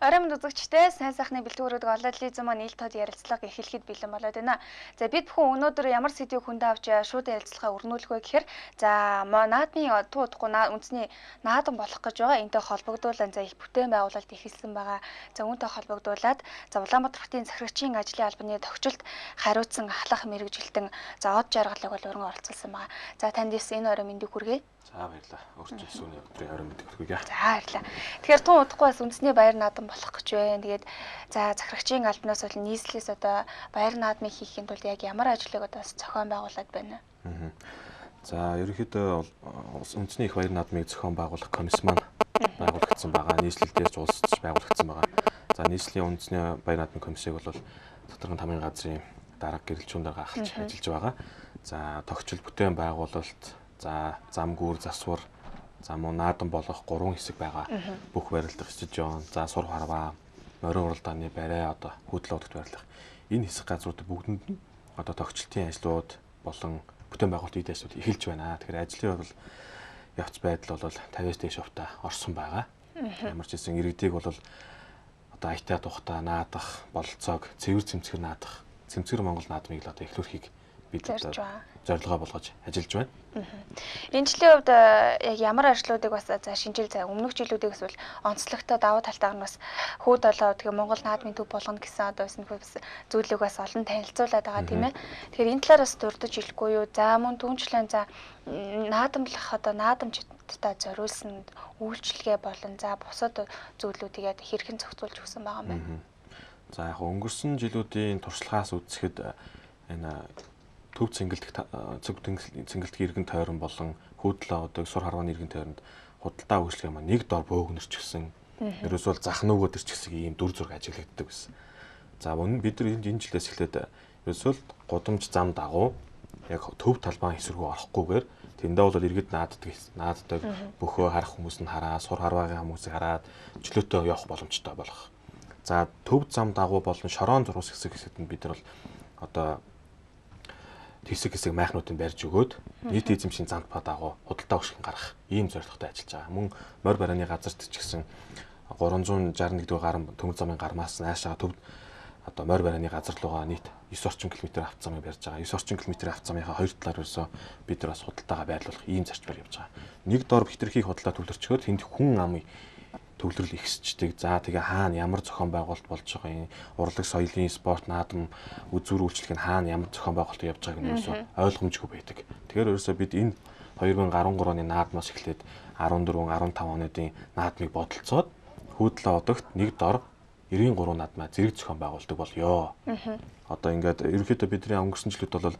Орой мэнд үзэгчтэй сайн сайхны бэлтгэл өрөөдөг олоолын маань ил тод ярилцлага эхлэхэд бэлэн болоод байна. За бид бүхэн өнөөдөр ямар сэдвийг хүндэ авч шууд ярилцлагаа өрнүүлэх вэ гэхээр за наадмын туу удахгүй үндэсний наадам болох гэж байгаа. Энтэй холбогдуулан за их бүтээн байгуулалт эхэлсэн байгаа. За үүнтэй холбогдуулаад за Улаанбаатар хотын захирагчийн ажлын албаны тохижилт хариуцсан ахлах мэргэжилтэн за од жаргалыг бол өргөн оролцуулсан байгаа. За танд энэ орой мэндийг хүргэе. За баярлалаа. Өөрчилсөн сүүний өдрийн орой мэндийг хүргэе. За баярлалаа. Тэгэхээр тун удахгүй бас үндэсний баяр наадам болох гэж байна. Тэгээд за захирагчийн албанаас бол нийслэлээс одоо баяр наадмыг хийхийн тулд яг ямар ажлыг одоо бас зохион байгуулад байна вэ? За ерөнхийдөө үндэсний их баяр наадмыг зохион байгуулах комисс маань байгуулагдсан байгаа. Нийслэл дээр ч улсч байгуулагдсан байгаа. За нийслэлийн үндэсний баяр наадмын комиссыг бол Татархан тамийн газрын дарга гэрэлчүүн дарга ахалж ажиллаж байгаа. За тогтчил бүтээн байгуулалт, за зам гүүр засвар, за мөн наадам болох гурван хэсэг байгаа. Бүх барилдах стадион, за сур харваа, морин уралдааны барай, одоо хөдөл одогт барилдах энэ хэсэг газрууд бүгдэнд нь одоо тогтчлтын ажлууд болон бүтээн байгуулалт эд ажлууд эхэлж байна. Тэгэхээр ажлын бол явц байдал бол 50-аас дээш хувьтай орсон байгаа. Ямар ч гэсэн иргэдийг бол одоо аятаа тухтаа наадах бололцоог цэвэр цэмцгэр наадах, цэмцгэр Монгол наадмыг л одоо эхлүүлэхийг бид зорилгоо болгож ажиллаж байна. Энэ жилийн хувьд яг ямар ажлуудыг бас за шинжил за өмнөх жилүүдийг эсвэл онцлогтой давуу талтайгаар нь бас хүү долоо тэгээ Монгол наадмын төв болгоно гэсэн одоо бас зүйлийг бас олон танилцуулаад байгаа тийм ээ. Тэгэхээр энэ талаар бас дурдж хэлэхгүй юу? За мөн түнчлэн за наадамлах одоо наадамчдаа зориулсан үйлчилгээ болон за бусад зүйлүүдийг яг хэрхэн зохицуулж өгсөн байгаа юм бэ? За яг өнгөрсөн жилүүдийн туршлагаас үзэхэд энэ төв цэнгэлдэх иргэн тойрон болон хүүдлээ одог сур харвааны иргэн тойронд худалдаа үйлчлэгээ маань нэг дор бөөгнөрч гисэн. Ерөөсөө зах нүгөөд ирчихсэн ийм дүр зураг ажиглагддаг байсан. За өнөө бид нар энэ жилээс эхлээд ерөөсөө гудамж зам дагуу яг төв талбайн хэсэг рүү орохгүйгээр тэндээ бол иргэд нааддаг бөхөө харах хүмүүс нь хараа, сур харваагийн хүмүүсийг хараад чөлөөтэй явах боломжтой болох. За төв зам дагуу болон шорон зурус хэсэг хэсэгт нь бид нар бол одоо хэсэг хэсэг майхнуудыг барьж өгөөд нийт эзэмшийн замд па дагуу худалдаа өгшин гаргах ийм зорилготой ажиллаж байгаа. Мөн морь барааны газарт ч гэсэн 361 дугаар гарan төмөр замын гармаас наашаа төв одоо морь барааны газар руугаа нийт 9 орчим километр авто замыг барьж байгаа. 9 орчим километр авто замынхаа хоёр талаар ерөөсөө бид нар бас худалдаагаа байрлуулах ийм зарчмаар явж байгаа. Нэг дор хэтэрхий худалдаа төвлөрчгөөд тэнд хүн амын төвлөрөл ихсчдэг. За тэгээ хаана ямар зохион байгуулалт болж байгаа юм, урлаг соёлын спорт наадам үзүүр үйлчлэг нь хаана ямар зохион байгуулалт явж байгааг нь ерөөсөө ойлгомжгүй байдаг. Тэгэхээр ерөөсөө бид энэ 2013 оны наадмаас эхлээд 14, 15 онуудын наадмыг бодолцоод хүүдлээ одогт нэг дор 93 наадмаа зэрэг зохион байгуулдаг болёо. Одоо ингээд ерөнхийдөө бидний өнгөрсөн жилүүд бол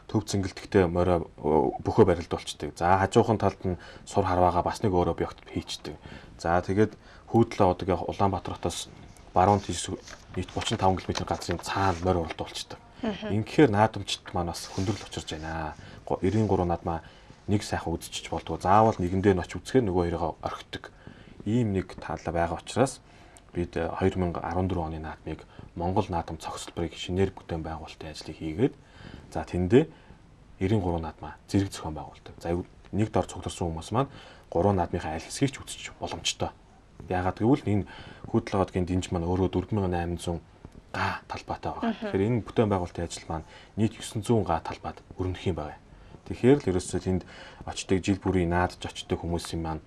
төв цэнгэлдэхтэй морой бөхөө барилд болчдөг. За хажуухан талд нь сур харваагаа бас нэг өөр объект хийчдэг. За тэгээд хүүдлээ одогийн Улаанбаатар хотоос баруун тийш нийт 35 км газрын цаана морь уралд болчдөг. Ингэхээр наадамчд маань бас хүндрэл учирч байна. 93 наадмаа нэг сайхан үзчихэж болдгоо. Заавал нэгэндээ нь очиж үзэхээр нөгөө хоёроо орхидог. Ийм нэг таалаа байгаа учраас бид 2014 оны наадмыг Монгол наадам цогцлборыг шинээр бүтээн байгуулалтын ажлыг хийгээд за тэндээ 93 наадмаа зэрэг зохион байгуулдаг. За нэг дор цугларсан хүмүүс маань 3 наадмынхаа аль хэсгийг ч үзчих боломжтой. Яагаад гэвэл энэ хүүдлээ одгийн дэнж маань өөрөө 4800 га талбайтай байгаа. Тэгэхээр энэ бүтээн байгуулалтын ажил маань нийт 900 га талбайд өрнөх юм байна. Тэгэхээр л ерөөсөө тэнд очдог жил бүрийн наадж очдог хүмүүсийн маань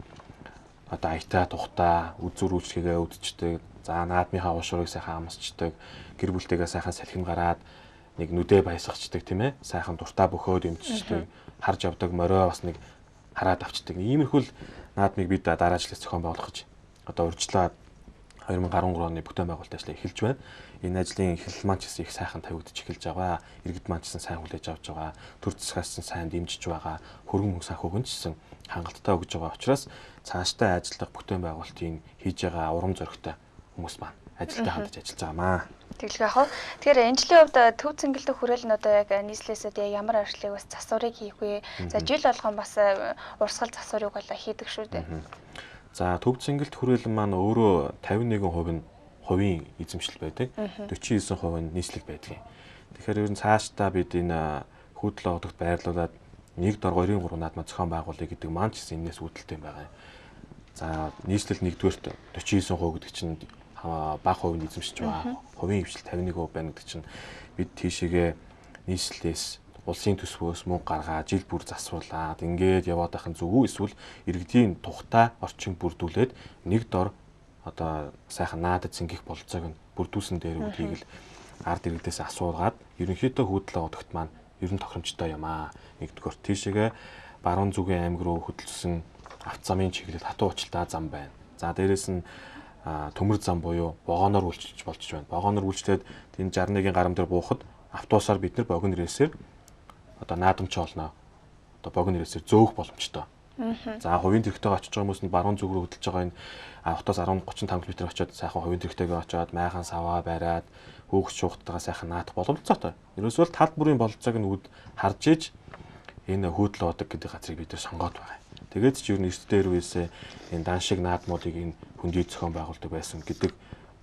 одоо аятаа тухтаа үзүүр үйлчлэгээ үзчихдэг. За наадмынхаа уушрыг сайхан амсчдаг, гэр бүлтэйгээ сайхан салхин гараад нэг нүдэ баясгачдаг тийм ээ. Сайхан дуртай бөхөөд эмчдэг, харж явдаг морио бас нэг хараад авчдаг. Иймэрхүү л наадмыг бид дараа жилээс зохион байгуулах гэж одоо урьдчилаад 2013 оны бүтээн байгуулалтын ажлыг эхэлж байна. Энэ ажлын эхлэл маань ч гэсэн их сайхан тавигдчих эхэлж байгаа. Иргэд маань ч гэсэн сайн хүлээж авч байгаа. Төр засгаас нь сайн дэмжиж байгаа. Хөрөнгө мөнгө санхүүг нь ч гэсэн хангалттай өгж байгаа учраас цаашдаа ажиллах бүтээн байгуулалтын хийж байгаа урам зоригтой хүмүүс маань ажилдаа хандаж ажиллаж байгаамаа. Тэглэх яах вэ? Тэгэхээр энэ жилийн хувьд төв цэнгэлдэх хүрээл нь одоо яг нийслэлээс яг ямар ажлыг бас засварыг хийх вэ? За жил болгон бас урсгал засварыг болоо хийдэг шүү дээ. За Төв Цэнгэлт хүрээлэн маань өөрөө 51% нь хувийн эзэмшил байдаг. 49% нь нийслэл байдаг. Тэгэхээр ер нь цаашдаа бид энэ Хүйдэлээ одогт байрлуулад 1 дор 2-3 наадмаа зохион байгуулъя гэдэг маань ч гэсэн энэс үүдэлтэй байгаа юм. За нийслэл нэгдүгээрт 49% гэдэг чинь бага хувийн эзэмшиж байгаа. Хувийн хвшил 51% байна гэдэг чинь бид тийшээгээ нийслэлээс улсын төсвөөс мөнгө гаргаад жил бүр засварлаад ингээд яваад байх нь зөв үү, эсвэл иргэдийн тухтай орчин бүрдүүлээд нэг дор одоо сайхан наадад цэнгэх бололцоог нь бүрдүүлсэн дээр үдгийг л ард иргэдээс асуугаад ерөнхийдөө Хүйдэлээ одогт маань ер нь тохиромжтой юм аа. Нэгдүгээр тийшээгээ баруун зүгийн аймаг руу хөдөлсөн авто замын чиглэл хатуу уучлалтай зам байна. За дээрэс нь төмөр зам буюу вагоноор үйлчилж болж байна. Вагоноор үйлчлээд энэ 61-ийн гарам дээр буухад автобусаар бид нар богино рейсээр одоо наадамч олно. Одоо богино рейсээр зөөх боломжтой. За хувийн тэрэгтэйгээ очиж байгаа хүмүүс нь баруун зүг рүү хөдөлж байгаа энэ автобус 10:35 км очиод сайхан хувийн тэрэгтэйгээ очиод майхан саваа бариад хөөгч шуухтайгаа сайхан наадах боломжтой. Ерөөсөө л тал бүрийн бололцоог нь үд харж иж энэ Хүйдэлээ одог гэдэг газрыг бид нар сонгоод байгаа. Тэгээд ч ер нь эрт дээр үесээ энэ дан шиг наадмуудыг энэ хөндий зохион байгуулдаг байсан гэдэг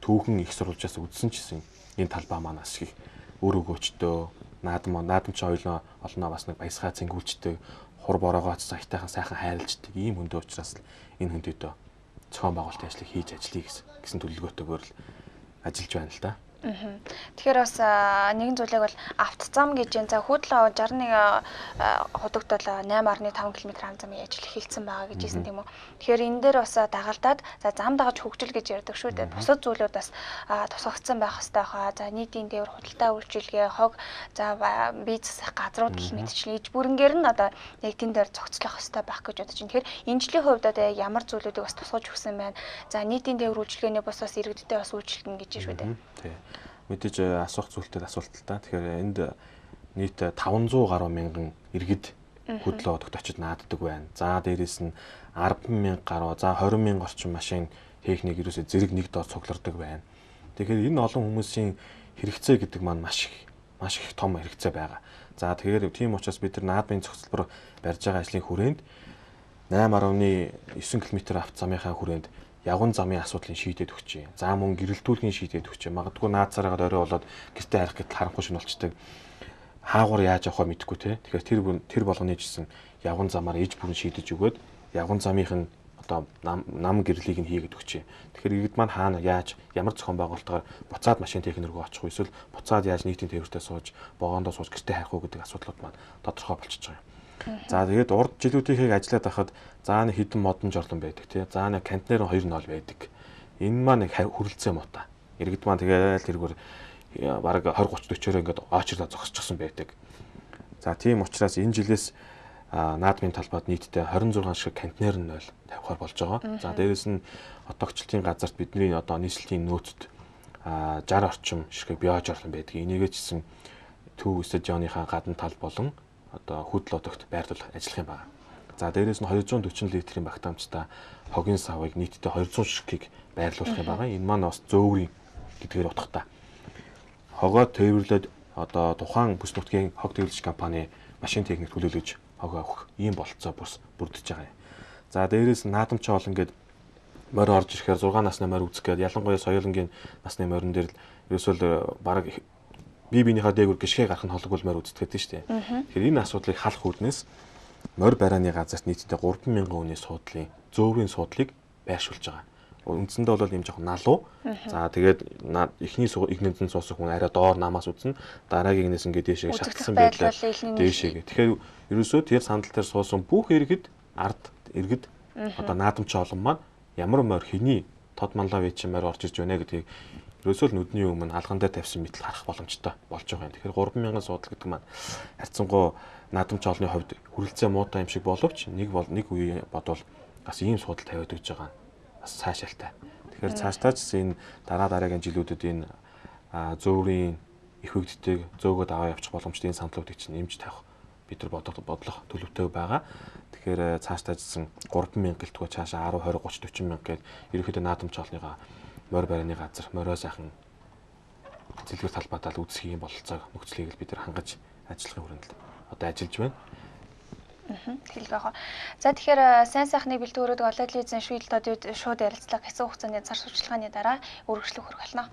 түүхэн их сурвалжаас үзсэн ч гэсэн энэ талбай маань бас их үр өгөөчтөө наадамч ойлоо олноо бас нэг баясгаа цэнгүүлждэг, хур борогоо цагтайхан сайхан хайрлждаг ийм хөндөө учраас л энэ хөндөөдөө зохион байгуулалтын ажлыг хийж ажиллая гэсэн төлөвлөгөөтэйгээр л ажиллаж байна л да. Тэгэхээр бас нэгэн зүйлийг бол автозам гэж энэ за Хүйдэлээ 61 худагт бол 8.5 км хам замын ажил эхэлсэн байгаа гэж хэлсэн тийм үү. Тэгэхээр энэ дээр бас дагалдаад за зам дагаж хөгжил гэж ярьдаг шүү дээ. Бусад зүйлүүд бас тусгагдсан байх хэрэгтэй хаа. За нийтийн тээвэр, худалдаа үйлчилгээ, хог, за бие засах газрууд гэх мэтчлэн иж бүрэнгээр нь одоо яг тэн дээр зохицлох хэрэгтэй байх гэж бодож байна. Тэгэхээр энэ жилийн хувьд одоо яг ямар зүйлүүдийг бас тусгаж өгсөн байна. За нийтийн тээвэр үйлчилгээний бус бас иргэдтэй бас үйлчилгэн гэж шүү дээ. Тий. Мэдээж асуух зүйлтэй асуулт л та. Тэгэхээр энд нийт 500 гаруй мянган иргэд Хүйдэлээ одогт очиж нааддаг байна. За дээрээс нь 10,000 гаруй, за 20,000 орчим машин техник ерөөсөө зэрэг нэг доор цуглардаг байна. Тэгэхээр энэ олон хүмүүсийн хэрэгцээ гэдэг маань маш их том хэрэгцээ байгаа. За тэгэхээр тийм учраас бид нар наадмын зохицолбор барьж байгаа ажлын хүрээнд 8.9 км авто замынхаа хүрээнд явган замын асуудлыг шийдээд өгчээ. За мөн гэрэлтүүлгийн шийдээд өгчээ. Магадгүй наацаараагаад орой болоод гэртээ харих гэтэл харанхуй шинэ болчдөг. Хаагур яаж явах вэ мэдэхгүй те. Тэгэхээр тэр болгоны жисэн явган замаар иж бүрэн шийдэж өгөөд явган замынх нь одоо нам гэрлийг нь хийгээд өгчээ. Тэгэхээр иргэд маань хаана яаж ямар зохион байгуулалтаар буцаад машин техник рүү очих вэ? Эсвэл буцаад яаж нийтийн тээвэртээ сууж, вагондоо сууж гэртээ харих уу гэдэг асуудлууд маань тодорхой болчихж байгаа юм. За тэгээд урд жилүүдийнхээ ажиллаад байхад за нэг хідэн модон жорлон байдаг тий. За нэг контейнер 2.0 байдаг. Энэ маань нэг хүрэлцээ муута. Иргэд маань тэгээл тэргээр бараг 20 30 40-өөр ингээд очрлоо зогсчихсон байдаг. За тийм учраас энэ жилээс наадмын талбайд нийтдээ 26 шиг контейнер 0 тавихаар болж байгаа. За дээрэс нь отогчлтын газарт бидний одоо нийслэлийн нөөцөд 60 орчим ширхэг био жорлон байдаг. Энийгээ ч гэсэн Төв стадионыхаа гадна тал болон одоо Хүйдэл одогт байрлуулах ажиллах юм байна. За дээрээс нь 240 литрийн багтаамжтай хогийн савыг нийтдээ 200 ширхгийг байрлуулах юм байна. Энэ маань бас зөөврийн гэдгээр утгатай. Хогоо тээвэрлээд одоо тухайн бүс нутгийн хог тээвэрлэгч компани машин техник төлөөлөж хогоо өгөх ийм бололцоо бүрдэж байгаа юм. За дээрээс нь наадамч олон гээд морь орж ирэхээр 6 насны морь үзэх гээд ялангуяа соёлонгийн насны морин дээр л ерөөсөө л бараг бие биенийхээ дээгүүр гიშгэ гарах нь холгүй морь үздэг гэдэг нь шүү дээ. Тэгэхээр энэ асуудлыг халах үүднээс морь барааны газарт нийтдээ 3000 хүний суудлын зөөврийн суудлыг байршуулж байгаа. Үндсэндээ бол ийм жоохон налуу. За тэгээд эхний игнэнд суусан хүн арай доор намаас үзнэ. Дараагийнээс ингээд дээшээ шатсан байдлаар дээшээгээ. Тэгэхээр ерөөсөө тэр сандал дээр суусан бүх иргэд ард иргэд одоо наадамч олон маань ямар морь хэний тод манлаа веч морь орж ирж байна гэдгийг ерөөсөө л нүдний өмнө алган дээр тавьсан мэтэл харах боломжтой болж байгаа юм. Тэгэхээр 3000 суудал гэдэг маань харьцангуй наадамч олонны хувьд хүрэлцээ муутай юм шиг боловч нэг бол нэг үе бодвол бас ийм суудал тавиад өгч байгаа нь бас цаашаалтай. Тэгэхээр цаашдаа ч гэсэн энэ дараа дараагийн жилүүдэд энэ зөөврийн их хөгжөлтийг зөөгөө даваа явчих боломжтой энэ сандлуудыг чинь нэмж тавих бид нар бодлох төлөвтэй байгаа. Тэгэхээр цаашдаа ч гэсэн 3000 гэлтгүү цаашаа 10 20 30 40 мянга гээд ерөнхийдөө наадамч олныгаа морь барааны газар морио сайхан зэлгэр талбайдаа л үүсэх юм бололцоог нөхцөлийг л бид нар хангаж ажиллахын хүрээнд одоо ажиллаж байна. Хэлбэ хаа. За тэгэхээр сайн сайхны бэлтгэл өрөөд олоод лизэн шүйл тодид шууд ярилцлага хэсэг хугацааны цар сурчлагын дараа үргэлжлэх хүрэх болно.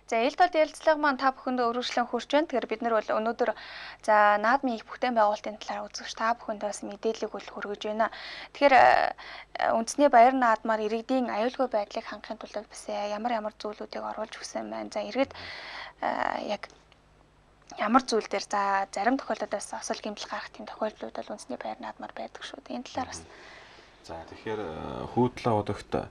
За ил тод ярилцлага маань та бүхэндээ өргөжлөн хүрч байна. Тэгэхээр бид нар бол өнөөдөр за наадмын их бүтээн байгуулалтын талаар үзэгч та бүхэндээ бас мэдээллийг бол хүргэж байна. Тэгэхээр үндэсний баяр наадмаар иргэдийн аюулгүй байдлыг хангахын тулд бас ямар ямар зүйлүүдийг оруулж өгсөн байна. За иргэд яг ямар зүйл дээр за зарим тохиолдолд бас осол гэмтэл гарах тийм тохиолдлууд бол үндэсний баяр наадмаар байдаг шүү дээ. Энэ талаар бас. За тэгэхээр Хүүдлээ удагт 10,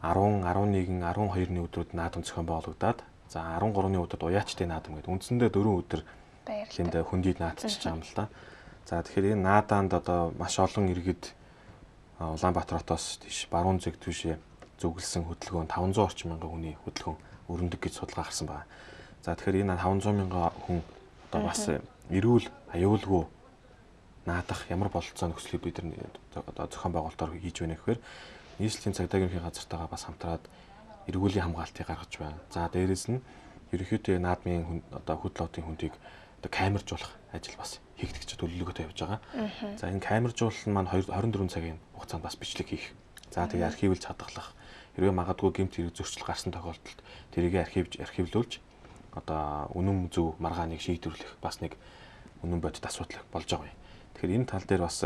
11, 12-ны өдрүүд наадам зохион байгуулагдаад за 13-ны өдөрт уяачдын наадам гэдэг үндсэндээ 4 өдөр тэнд хөндийд наадчихж байгаа юм л да. За тэгэхээр энэ наадаанд одоо маш олон иргэд Улаанбаатар хотоос тийш баруун зэг түшээ зүгэлсэн хөдөлгөөн 500 орчим мянган хүний хөдөлгөөн өрнөдөг гэж судалгаа гарсан байна. За тэгэхээр энэ 500 мянган хүн одоо бас эрүүл аюулгүй наадах ямар бололцоо нөхцөлийг бид нар одоо зохион байгуулалтаар хийж байна гэхээр нийслэлийн цагдаагийн ерөнхий газартайгаа бас хамтраад эргүүлийн хамгаалтыг гаргаж байна. За дээрэс нь ерөнхийдөө наадмын одоо хөдөл хотын хүндийг одоо камержуулах ажил бас хийгдэх төлөвлөгөөтэй явж байгаа. За энэ камержуулалт нь маань 24 цагийн хугацаанд бас бичлэг хийх. За тэгээ архивлж хадгалах. Хэрвээ магадгүй гэмт хэрэг зөрчил гарсан тохиолдолд тэрийг архивлуулж одоо үнэн зөв маргааныг шийдвэрлэх бас нэг үнэн бодит асуудал болж байгаа юм. Тэгэхээр энэ тал дээр бас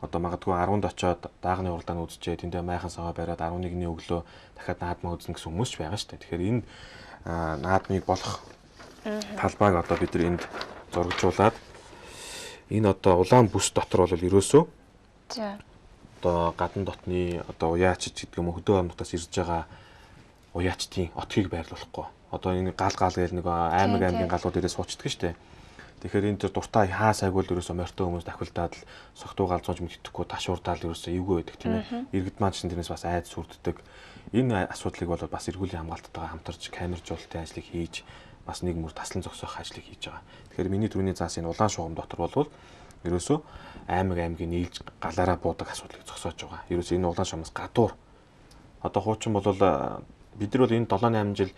одоо магадгүй 10-нд очиод даагны уралдаан үзчихээ тэндээ майхан саваа бариад 11-ний өглөө дахиад наадмаа үзнэ гэсэн хүмүүс ч байгаа шүү дээ. Тэгэхээр энэ наадмыг болох талбайг одоо бид нар энд зурагжуулаад энэ одоо улаан бүс дотор бол ерөөсөө за одоо гадна дотны одоо уяачч гэдэг юм уу хөдөө орнотоос ирж байгаа уяачдын отхийг байрлуулахгүй. Одоо энэ гал гал гээл нэг аймаг аймгийн галууд ирээ суучдаг шүү дээ. Тэгэхээр энэ төр дуртай хаа сайгүй л ерөөсөө морьтой хүмүүс дахилдаад л согтуу галзууж мэддэхгүй ташуурдаал ерөөсөө эвгүй байдаг тийм ээ. Иргэд маань ч тэрнээс бас айд сүрддэг. Энэ асуудлыг бол бас эргүүлийн хамгаалттайгаа хамтарч камержуулалтын ажлыг хийж бас нэг мөр таслан зогсоох ажлыг хийж байгаа. Тэгэхээр миний түрүүний заасан энэ улаан шугам дотор бол ерөөсөө аймаг аймгийн нийлж галаараа буудаг асуудлыг зогсоож байгаа. Ерөөсөө энэ улаан шугамаас гадуур одоо хуучин бол бид нар бол энэ 7 8 жил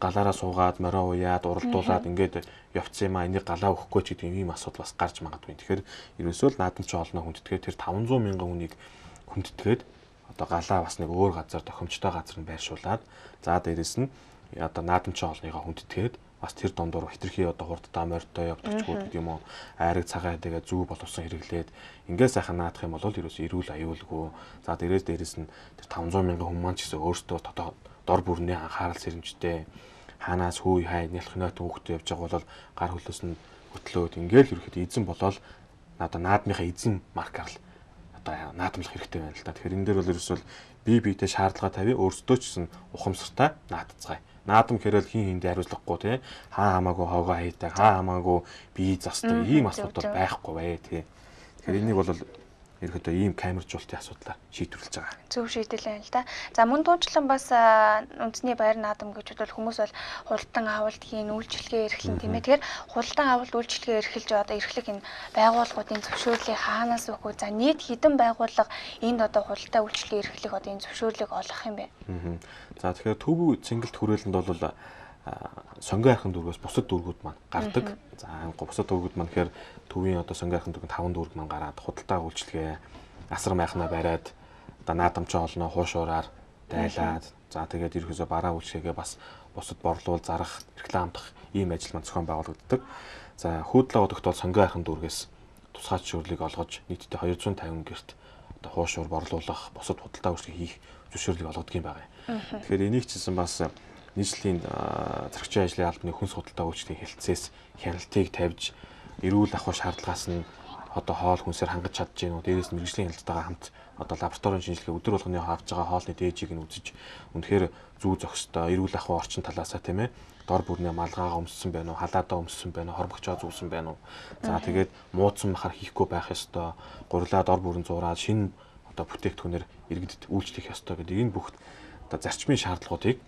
галаараа суугаад, морио уяад, уралдуулаад ингээд явцсан юм а энийг галаа өгөхгүй ч гэдэг ийм асуудал бас гарч магадгүй. Тэгэхээр ерөөсөө л наадамчин олноо хүндэтгээд тэр 500 мянган хүнийг хүндэтгээд одоо галаа бас нэг өөр газар тохиомжтой газар нь байршуулад за дээрэс нь одоо наадамчин олныгоо хүндэтгээд бас тэр дундуур хитрхи одоо хурдтай морьтой явдаг ч гэдэг юм уу айраг цагаан хэдийгээ зүү боловсон хэрэглээд ингээд сайхан наадах юм бол ерөөсөө эрүүл аюулгүй. За дээрээс нь тэр 500 мянган хүн маань ч гэсэн өөртөө дор бүрний анхаарал сэрэмжтэй хаанаас хүү хай нялх нойтон хүүхдээ явж байгаа бол гар хөлөөс нь хөтлөөд ингээл ерөөхдөө эзэн болоод одоо наадмынхаа эзэн маркаар л одоо наадамлах хэрэгтэй байна л да. Тэгэхээр энэ дээр бол ерөөсөө бие биедээ шаардлага тавья, өөрсдөө ч гэсэн ухамсартай наадцгаая. Наадам хэрэл хин хиндээ хариуцлагагүй тий. Хаа хамаагүй хоогоо хайдаг, хаа хамаагүй бие застдаг ийм асуудал байхгүй бай тий. Тэгэхээр энийг бол ерөөдөө ийм камержуулалтын асуудлаар шийдвэрлэж байгаа. Зөв шийдэл байна л да. За мөн туунчлан бас үндэсний баяр наадам гэж бодвол хүмүүс бол худалдан авалт хийн, үйлчилгээ эрхлэн тийм ээ. Тэгэхээр худалдан авалт, үйлчилгээ эрхэлж одоо эрхлэх энэ байгууллагуудын зөвшөөрлийг хаанаас өгөх вэ? За нийт хэдэн байгууллага энд одоо худалдаа үйлчилгээ эрхлэх одоо энэ зөвшөөрлийг олгох юм бэ? За тэгэхээр Төв цэнгэлт хүрээлэнд бол сонгон архан дүүргээс бусад дүүргүүд маань гардаг. За бусад дүүргүүд маань гэхээр төвийн одоо сонгон архан дүүргийн 5 дүүрэг маань гараад худалдаа үйлчилгээ асар майхнаа бариад одоо наадамчин олноо хуушуураар дайлаад за тэгээд ерөөсөө бараа үйлчилгээгээ бас бусад борлуул зарах, рекламдах ийм ажил маань зохион байгуулагддаг. За хүүдлээ одогт бол сонгон архан дүүргээс тусгай зөвшөөрлийг олгож нийтдээ 250 гэрт одоо хуушуур борлуулах, бусад худалдаа үйлчилгээ хийх зөвшөөрлийг олгодог юм байна. Тэгэхээр энийг ч гэсэн бас нийслэлийн зэрэгчийн ажлын албаны хүнс худалдаа үйлчлэгийн хэлтсээс хяналтыг тавьж эрүүл ахуй шаардлагаас нь одоо хоол хүнсээр хангаж чадж гин үү, дээрээс нь мэргэжлийн хяналтайгаа хамт одоо лабораторийн шинжилгээ өдөр болгоны авч байгаа хоолны дээжийг нь үзэж үнэхээр зүү зохистой эрүүл ахуй орчин талаасаа тийм ээ дор бүрнээ малгайгаа өмссөн байна уу, халаадаа өмссөн байна уу, хормогчоо зүүсэн байна уу. За тэгээд муудсан махар хийхгүй байх ёстой, гурлаа дор бүрэн зуураад шинэ одоо бүтээгдэхүүнээр иргэдэд үйлчлэх ёстой гэдэг энэ бүх одоо зарчмын шаардлагуудыг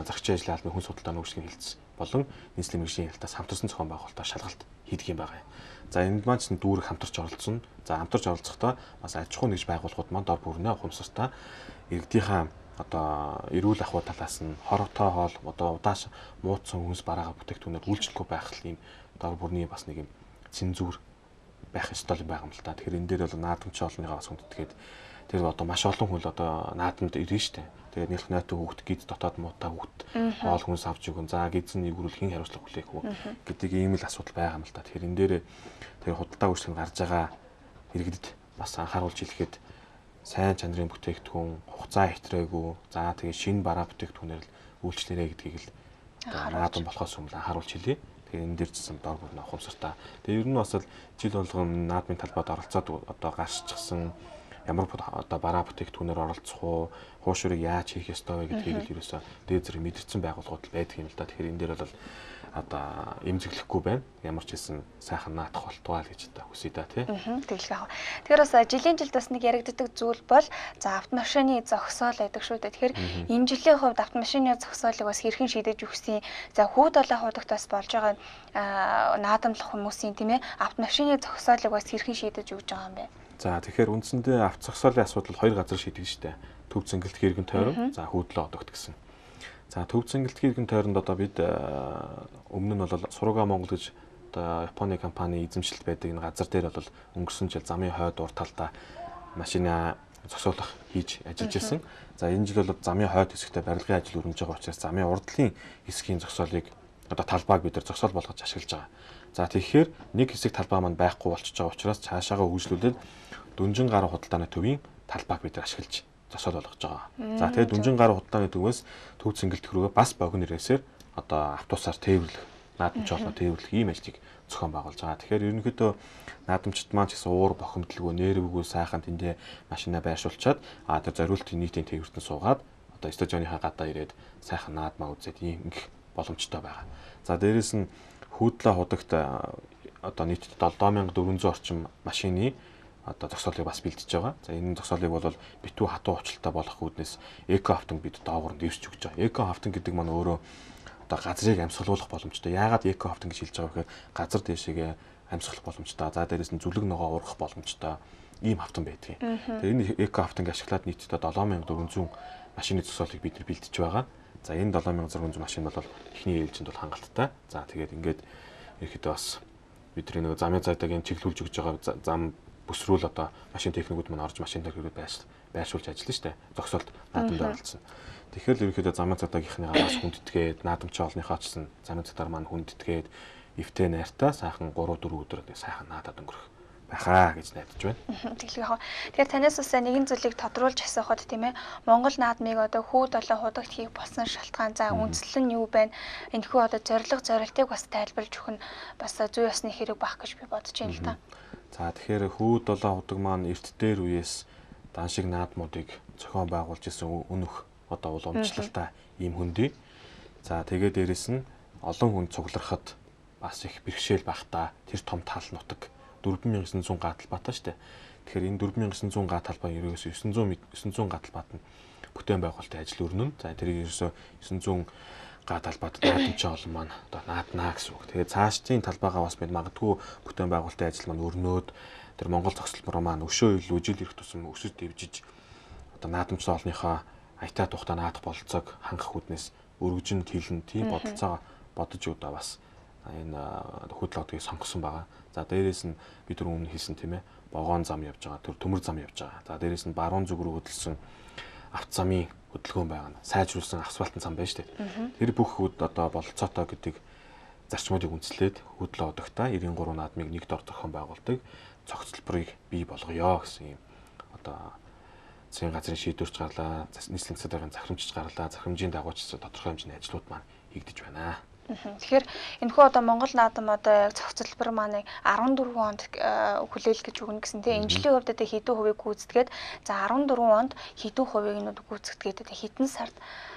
зарчмын ажлын албаны хүнс худалдааны үйлчилгээний хэлц болон нийслэлийн мэргэжлийн хяналтаас хамтарсан зохион байгуулалтаар шалгалт хийдэг юм байна. За энд маань ч дүүрэг хамтарч оролцсон. За хамтарч оролцохдоо бас аж ахуй нэгж байгууллагууд маань дор бүрнээ ухамсартай иргэдийнхаа одоо эрүүл ахуй талаас нь хортой хоол одоо удааш муудсан хүнс бараагаа бүтээгдэхүүнээр үйлчлэхгүй байх ийм дор бүрний бас нэг юм цензуур байх ёстой юм байгаа юм л та. Тэгэхээр энэ дээр бол наадамч олонныгоо бас хүндэтгээд тэр одоо маш олон хүн л одоо наадамд ирнэ штэ. Тэгээд нэлх нойтон хүүхд гид дотоод муутай хүүхд хоол хүнс авч өгөн. За гидсэн нэгрүүл хэн хариуцлага хүлээх үү гэдэг ийм л асуудал байгаа юм л та. Тэгэхээр энэ дээр тэр худалдаа үйлчлэг нь гарч байгаа иргэдэд бас анхааруулж хэлэхэд сайн чанарын бүтээгдэхүүн, хугацаа хэтрээгүй, за тэгээ шинэ бараа бүтээгдэхүүнээр л үйлчлээрэй гэдгийг л наадам болохоос өмнө анхааруулж хэлье. Тэгээ энэ дээр ч гэсэн дор бүр ухамсартай. Тэгээ ер нь бас л жил болгон наадмын талбайд оролцоод одоо гарччихсан ямар одоо бараа бүтээгдэхүүнээр оролцох уу, хуушурыг яаж хийх ёстой вэ гэдгийг л ерөөсөө дээд зэрэг мэдэрсэн байгууллагууд л байдаг юм л да. Тэгэхээр энэ дээр бол одоо эмзэглэхгүй байна. Ямар ч хэлсэн сайхан наадах болтугай л гэж одоо хүсье да тий. Тэглэх яах. Тэгэхээр бас жилийн жилд бас нэг яригддаг зүйл бол за автомашины зогсоол байдаг шүү дээ. Тэгэхээр энэ жилийн хувьд автомашины зогсоолыг бас хэрхэн шийдэж өгсөн. За хүү долоо хуудагт бас болж байгаа наадамлах хүмүүсийн тийм автомашины зогсоолыг бас хэрхэн шийдэж өгж байгаа юм бэ? За тэгэхээр үндсэндээ авто зогсоолын асуудал хоёр газар шийдэгдэж штэ. Төв цэнгэлт хэргэн тойрон, за хүү долоо одогт гэсэн. За төв цэнгэлт хэргэн тойронд одоо бид өмнө нь бол Суруга Монгол гэж одоо Японы компани эзэмшилт байдаг энэ газар дээр бол өнгөрсөн жил замын хойд урд талдаа машина зогсоолох хийж ажиллаж байсан. За энэ жил бол замын хойд хэсэгтээ барилгын ажил өрнөж байгаа учраас замын урдлын хэсгийн зогсоолыг одоо талбайг бид нар зогсоол болгож ашиглаж байгаа. За тэгэхээр нэг хэсэг талбай маань байхгүй болчихж байгаа учраас цаашаагаа хөгжлүүлээд дөнжин гаруй худалдааны төвийн талбайг бид нар ашиглаж зогсоол болгож байгаа. За тэгээд дөнжин гаруй худалдааны төвөөс төв цэнгэлт рүүгээ бас богино рейсээр одоо автобусаар тээвэрлэх, наадамч олноо тээвэрлэх ийм ажлыг зохион байгуулж байгаа. Тэгэхээр ерөнхийдөө наадамчид маань ч гэсэн уур бохимдолгүй, нэрвгүй сайхан тэндээ машина байршуулчаад тэр зориултын нийтийн тээвэртэн суугаад одоо стадионыхаа гадаа ирээд сайхан наадмаа үзээд ийм ингэх боломжтой байгаа. За дээрэс нь хүүдлээ худагт одоо нийтдээ 7400 орчим машины одоо зогсоолыг бас бэлдэж байгаа. За энэ зогсоолыг бол битүү хатуу уучлалтай болох үүднээс эко автон бид доогуур нь дэвсэж өгч байгаа. Эко автон гэдэг маань өөрөө одоо газрыг амьсгалуулах боломжтой. Яагаад эко автон гэж хэлж байгаа вэ гэхээр газар дээшээгээ амьсгалах боломжтой. За дээрэс нь зүлэг ногоо ургах боломжтой ийм автон байдгийг. Тэгээ энэ эко автонг ашиглаад нийтдээ 7400 машины зогсоолыг бид нар бэлдэж байгаа. За энэ 7600 машин бол эхний ээлжинд бол хангалттай. За тэгээд ингээд ерөөхдөө бас бидний нөгөө замын цайдагийн чиглүүлж өгч байгаа зам бүсрүүл одоо машин техникүүд маань орж машин техникүүд байршуулж ажиллана шүү дээ. Зогсоолд наадамд оролцсон. Тэгэхээр л ерөөхдөө замын цагдаагийнхныгаа бас хүндэтгээд, наадамч олныхоо ч гэсэн замын цагдаар маань хүндэтгээд эвтэй найртай сайхан 3 4 өдөр сайхан наадад өнгөрөх байхаа гэж найдаж байна. Тэглэх яах. Тэгэхээр танаас бас нэгэн зүйлийг тодруулж асуухад тийм Монгол наадмыг одоо хүү долоо худагт хийх болсон шалтгаан за үндслэл нь юу байна? Энэхүү одоо зорилго зорилтыг бас тайлбарлаж өгөх нь бас зүй ёсны хэрэг байх гэж би бодож байна л та. За тэгэхээр хүү долоо худаг маань эрт дээр үеэс дан шиг наадмуудыг зохион байгуулж исэн үнэх одоо уламжлалтай ийм хөндий. За тэгээ дээрэс нь олон хүн цуглархад бас их бэрхшээл байх та. Тэр том тал нутаг 4900 га талбайтай шүү дээ. Тэгэхээр энэ 4900 га талбай ерөөсөө 900 га талбайд нь бүтээн байгуулалтын ажил өрнөн. За тэрийг ерөөсөө 900 га талбайд наадамчийн олон маань одоо нааднаа гэсэн үг. Тэгээд цаашдын талбайгаа бас бид магадгүй бүтээн байгуулалтын ажил маань өрнөөд тэр Монгол зогсолбор маань өшөө илүү жил ирэх тусам өсөж дэвжиж одоо наадамчсан олныхоо аятаа тухтаа наадах бололцоог хангах үүднээс өргөжин тэлэн тийм бодолцоогоо бодож удаа бас энэ хөдөлгөөдгийг сонгосон байгаа. За дээрээс нь бид түрүү өмнө хэлсэн тийм вагон зам явж байгаа, тэр төмөр зам явж байгаа. За дээрээс нь баруун зүг рүү хөдөлсөн авто замын хөдөлгөөн байгаа нь сайжруулсан асфальтын зам байна шүү дээ. Тэр бүх хөд одоо бололцоотой гэдэг зарчмуудыг үндэслээд хөдлөө одогтой 93 наадмыг нэг дор зохион байгуулдаг цогцлборыг бий болгоё гэсэн юм одоо засгийн газрын шийдвэрч гарлаа, нийслэлийн засгийн захирамжч гарлаа, захирамжийн дагуу ч тодорхой хэмжээний ажлууд маань хийгдэж байна. Тэгэхээр энэхүү одоо Монгол наадам одоо яг зохицолбор маань 14 онд хүлээл гэж өгнө гэсэн тийм энэ жилийн хувьд одоо хэдэн хувийг гүйцэтгээд за 14 онд хэдэн хувийг нь гүйцэтгээд одоо хэдэн сард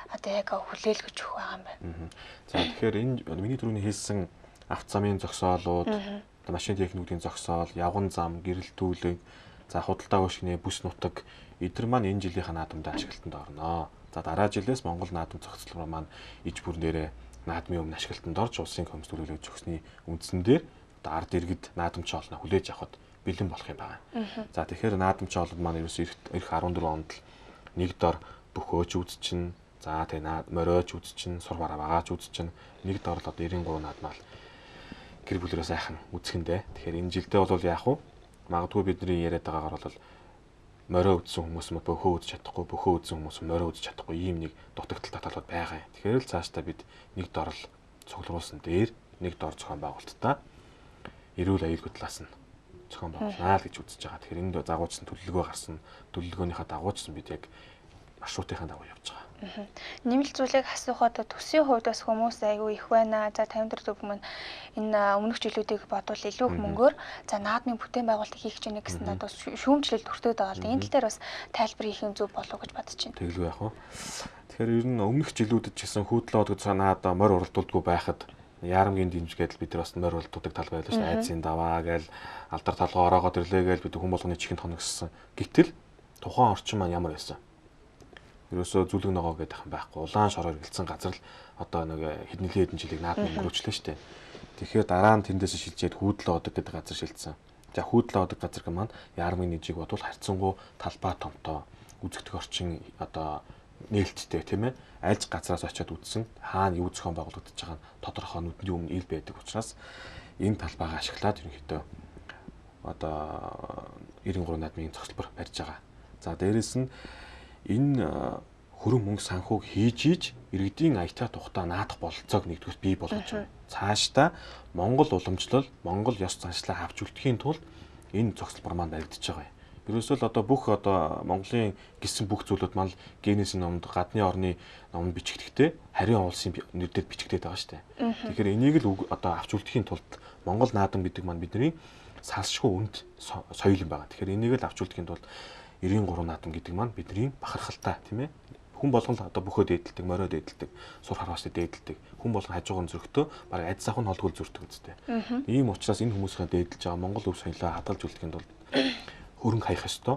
одоо яг хүлээл гэж өгөх байгаа юм байна. За тэгэхээр энэ миний түрүүний хэлсэн авто замын зогсоолууд, одоо машин техникүүдийн зогсоол, явган зам, гэрэлтүүлэг, за худалдаа үйлчилгээний бүс нутаг эдгээр маань энэ жилийнхаа наадамд ашиглалтанд орно. За дараа жилээс Монгол наадам зохицлоор маань иж бүрэн дээрээ наадмын өмнө ашиглалтанд орж улсын комисс төлөөлөгч өгсөний үндсэн дээр одоо ард иргэд наадамч олно хүлээж авахд бэлэн болох юм байна. За тэгэхээр наадамч олод маань ерөөсөө ирэх 14 онд л нэг дор бөхөөч үзчин, за тэгээ мориоч үзчин, сур бараа багаач үзчин, нэг дор л одоо 93 наадмал гэр бүлэрээ сайхан үзэхэндээ. Тэгэхээр энэ жилдээ бол яах вэ? Магадгүй бидний яриад байгаагаар бол морио үзсэн хүмүүс мө бөхөө үзэж чадахгүй, бөхөө үзсэн хүмүүс морио үзэж чадахгүй ийм нэг дутагдaltaй талууд байгаа юм. Тэгэхээр л цаашдаа бид нэг дор л цуглуулсан дээр нэг дор зохион байгуулалтаа эрүүл аюулгүй талаас нь зохион байгуулнаа л гэж үзэж байгаа. Тэгэхээр энд загуучсан төлөвлөгөө гарсан. Төлөвлөгөөнийхөө дагуучсан бид яг маршрутынхаа дагуу явж байгаа. Нэмэлт зүйлийг асуухад төсвийн хувьд бас хүмүүс айгүй их байна. За 54 төв маань энэ өмнөх жилүүдийг бодвол илүү их мөнгөөр за наадмын бүтээн байгуулалтыг хийх гэж байна гэсэн надад шүүмжлэл өртөөд байгаа л да. Энэ тал дээр бас тайлбар хийх юм зөв болов уу гэж бодож байна. Тэгэлгүй яах вэ? Тэгэхээр ер нь өмнөх жилүүдэд ч гэсэн хүүдлээ одод санаад морь уралдуулдаггүй байхад яарамгийн дэмжгээд бид нар бас морь уралдуудаг тал байлаа шүү дээ. Айдсын даваа гээл алдар толгоо ороогоод ирлээ гээл бид хүн болгоны чихэнд хоногссон. Гэтэл тухайн орчин маань ямар байсан? Ерөөсөө зүлэг ногоо гэдэг юм байхгүй. Улаан шороор гэлцсэн газар л одоо нэг хэд нэлээд хэдэн жилийг наадам өнгөрөөчлээ шүү дээ. Тэгэхээр дараа нь тэндээс шилжээд хүүдлээ одог гэдэг газар шилжсэн. За хүүдлээ одог газар гэх маань яармын нэгжийг бодвол харьцангуй талбай томтоо үзэгдэх орчин одоо нээлттэй тийм ээ. Альж газраас очиод үзсэн хаана юу зохион байгуулагдаж байгаа нь тодорхой нүдний өмнө ил байдаг учраас энэ талбайгаа ашиглаад ерөнхийдөө одоо 93 наадмын зохицолбор барьж байгаа. За дээрэс нь энэ хөрөн мөнгө санхүүг хийж иж иргэдийн аятаа тухтаа наадах бололцоог нэгдүгээр бий болгож байна. Цаашдаа Монгол уламжлал, Монгол ёс заншлаа авч үлдэхийн тулд энэ зохицолбор маань баригдаж байгаа юм. Ерөөсөө л одоо бүх одоо Монголын гисэн бүх зүйлүүд маань Гиннесийн номонд гадны орны номонд бичигдэхдээ харийн улсын нэр дээр бичигдээд байгаа шүү дээ. Тэгэхээр энийг л одоо авч үлдэхийн тулд Монгол наадам гэдэг маань бидний салшгүй үнд соёл юм байна. Тэгэхээр энийг л авч үлдэхийн тулд 93 наадам гэдэг маань бидний бахархалтай тийм ээ. Хүн болгон л одоо бөхөө дээдэлдэг, морио дээдэлдэг, сур харваастай дээдэлдэг. Хүн болгон хажуугаар нь зөрөгтөө бараг адис ахын холдгол зөрдөг үстэй. Ийм учраас энэ хүмүүсийн дээдэлж байгаа Монгол өв соёлоо хадгалж үлдэхийн тулд хөрөнгө хаях ёстой,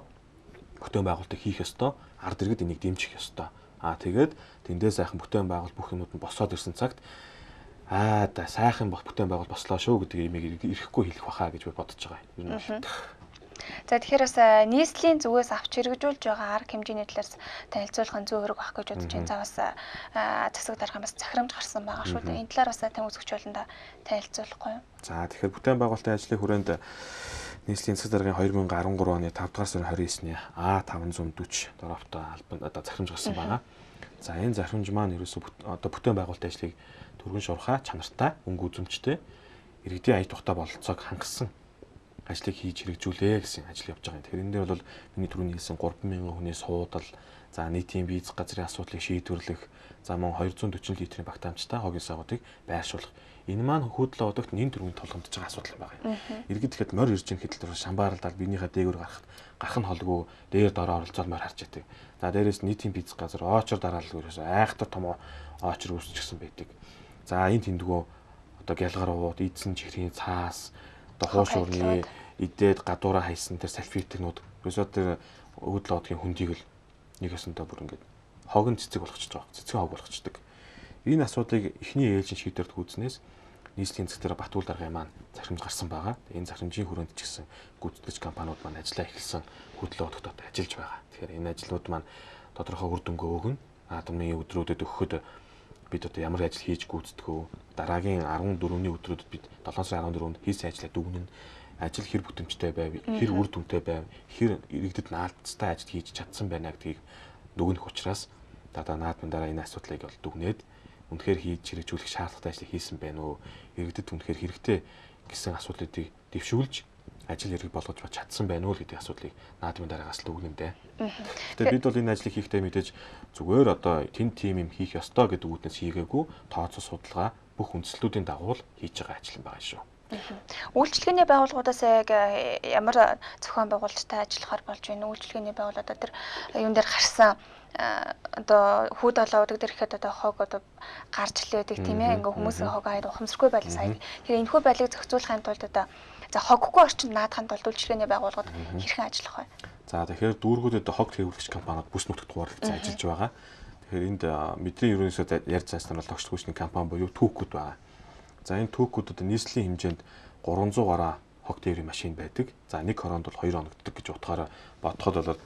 бүтээн байгуулалтыг хийх ёстой, ард иргэд энийг дэмжих ёстой. Аа тэгээд тэндээ сайхан бүтээн байгуулалт бүх юмуд нь босоод ирсэн цагт аа да сайхан бүтээн байгуулалт бослоо шүү гэдэг имийг ирэхгүй хэлэх баха гэж би бодож байгаа юм. Ер нь За тэгэхээр бас нийслэлийн зүгээс авч хэрэгжүүлж байгаа арга хэмжээний талаас танилцуулах нь зөв хэрэг байх гэж бодож байна. За бас засаг даргын бас захирамж гарсан байгаа шүү дээ. Энэ талаар бас тань үзэгч болондоо танилцуулахгүй юу? За тэгэхээр бүтээн байгуулалтын ажлын хүрээнд нийслэлийн засаг даргын 2013 оны 5 дугаар сарын 29-ний А540 доровтой албанд одоо захирамж гарсан байгаа. За энэ захирамж маань ерөөсөө одоо бүтээн байгуулалтын ажлыг түргэн шуурхай, чанартай, өнгө үзэмжтэй иргэдийн аяж тухтай бололцоог хангасан ажлыг хийж хэрэгжүүлээ гэсэн ажил явж байгаа юм. Тэгэхээр энэ дээр бол миний түрүүний хэлсэн 3000 хүний суудал, за нийтийн виз газрын асуудлыг шийдвэрлэх, за мөн 240 литрийн багтаамжтай хогийн савуудыг байршуулах. Энэ маань хүүдлээ одогт нэн төрөнд тулгамдж байгаа асуудал юм байна. Иргэд тэгэхэд морь ирж байгаа хэдэл төр шамбааралдаад биенийхээ дээгүүр гарахад гарах нь холгүй дээр дороо оролцоод морь харж яадаг. За дээрээс нийтийн виз газар очор дараалал ерөөсөө айхтар том очор үүсчихсэн байдаг. За энэ тэндгөө одоо гялгар уут, эзэн чихрийн цаас, одоо хуушурны идээд гадуураа хайсан тэр салфитнууд ерөөсөө тэр өвдөл одгийн хөндийг л нэг өсөндөө бүр ингээд хогон цэцэг болгочихж байгаа. Цэцгэн хог болгочдөг. Энэ асуудлыг эхний ээлжин шийдвэрт гүйцнээс нийслэлийн засаг дээр Батүл даргын маань захирамж гарсан байгаа. Энэ захирамжийн хүрээнд ч гэсэн гүйцэтгэгч компаниуд маань ажиллаа эхэлсэн хөдлөө одогтод ажиллаж байгаа. Тэгэхээр энэ ажлууд маань тодорхой үр дүнгээ өгнө. Наадмын өдрүүдэд өгөхөд бид одоо ямар ажил хийж гүйцэтгэв вэ? Дараагийн 14-ний өдрүүдэд бид 7 сарын 14-нд хийсэн ажлаа дүгнэн ажил хэр бүтэмжтэй байв, хэр үр дүнтэй байв, хэр иргэдэд наалдцтай ажил хийж чадсан байна гэдгийг дүгнэх учраас одоо наадмын дараа энэ асуудлыг бол дүгнээд үнэхээр хийж хэрэгжүүлэх шаардлагатай ажлыг хийсэн байна уу? Иргэдэд үнэхээр хэрэгтэй гэсэн асуудлыг дэвшүүлж ажил хэрэг болгож чадсан байна уу гэдэг асуудлыг наадмын дараагаас л дүгнэн дээ. Гэхдээ бид бол энэ ажлыг хийхдээ мэдээж зүгээр одоо тэн тим юм хийх ёстой гэдэг үүднээс хийгээгүй тооцоо судалгаа бүх үндслүүдийн дагуу л хийж байгаа ажил юм байгаа шүү. Үйлчилгээний байгууллагуудаас яг ямар зохион байгуулалттай ажиллахаар болж байна? Үйлчилгээний байгууллага одоо тэр юун дээр гарсан одоо хүүд олоодаг дээр ихэд одоо хог одоо гарч лээдэг тийм ээ, ингээ хүмүүсийн хог аяд ухамсаргүй байдлаас аяд. Тэгэхээр энэхүү байдлыг зохицуулахын тулд одоо за хоггүй орчинд наадахын тулд үйлчилгээний байгууллагууд хэрхэн ажиллах вэ? За тэгэхээр дүүргүүдэд хог тээвэрлэгч компаниуд бүс нутагт хуваарлагдсан ажиллаж байгаа. Тэгэхээр энд бидний ерөнхийдөө ярьж байсан нь бол тогтчлогчны компани буюу түүкүүд байгаа. За энэ түүкүүдэд нийслэлийн хэмжээнд 300 гаруй хог дээрийн машин байдаг. За нэг хороонд бол 2 оногддог гэж утгаараа бодоход бол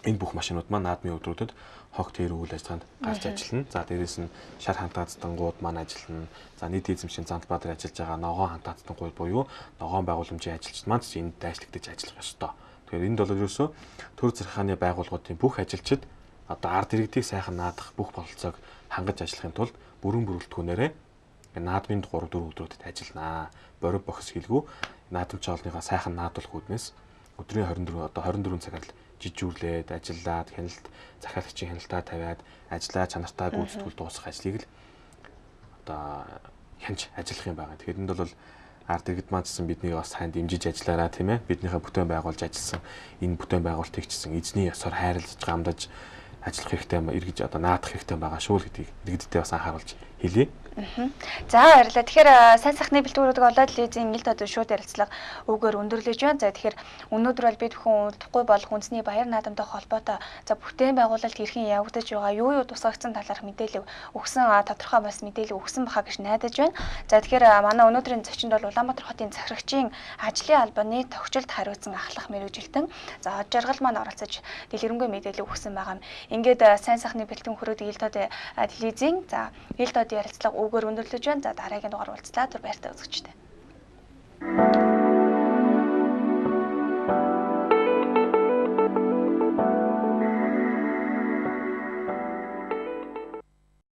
энэ бүх машинууд маань наадмын өдрүүдэд хог дээр үйл ажиллагаанд гарч ажиллана. За дээрээс нь шар хантаацтангууд маань ажиллана. За нийт эзэмшийн Зандбаатар ажиллаж байгаа ногоон хантаацтангууд буюу ногоон байгууламжийн ажилчид маань ч энд дайшлагдаж ажиллах ёстой. Тэгэхээр энд бол ерөөсөө төр захиргааны байгууллагуудын бүх ажилчид одоо ард иргэдийг сайхан наадах бүх бололцоог хангаж ажиллахын тулд бүрэн бүрэлдэхүүнээрээ наадмын 3 4 өдрүүдэд ажилланаа. Борив бохис хэлгүй наадамч хоолныхаа сайхан наадуулах үүднээс өдрийн 24 одоо 24 цагаар л жижүүрлээд ажиллаад хяналт захиалагчийн хяналтаа тавиад ажлаа чанартай гүйцэтгэл дуусгах ажлыг л одоо хянч ажиллах юм байна. Тэгэхээр энд бол ард иргэд маань ч гэсэн биднийг бас сайн дэмжиж ажиллаараа тийм ээ. Биднийхээ бүтээн байгуулж ажилласан энэ бүтээн байгуулалтыг ч гэсэн эзний ёсоор хайрлаж гамдаж ажиллах хэрэгтэй эргэж одоо наадах хэрэгтэй байгаа шүү л гэдгийг иргэдтэй бас анхааруулж хэлье. За баярлалаа. Тэгэхээр сайн сайхны бэлтгүүрүүдийг олоод лизинг ил тодын шууд ярилцлага үгээр өндөрлөж байна. За тэгэхээр өнөөдөр бол бид бүхэн удахгүй болох үндэсний баяр наадамтай холбоотой за бүтээн байгуулалт хэрхэн явагдаж байгаа, юу юу тусгагдсан талаарх мэдээлэл өгсөн, тодорхой бас мэдээлэл өгсөн баха гэж найдаж байна. За тэгэхээр манай өнөөдрийн зочинд бол Улаанбаатар хотын захирагчийн ажлын албаны тохижилд хариуцсан ахлах мэргэжилтэн за Од Жаргал маань оролцож дэлгэрэнгүй мэдээлэл өгсөн байгаа юм. Ингээд сайн сайхны бэлтгэн хүрээд ил тод телевизийн за ил тод ярилцлага үгээр өндөрлөж байна. За дараагийн дугаар уулзлаа. Түр баяртай үзэгчтэй.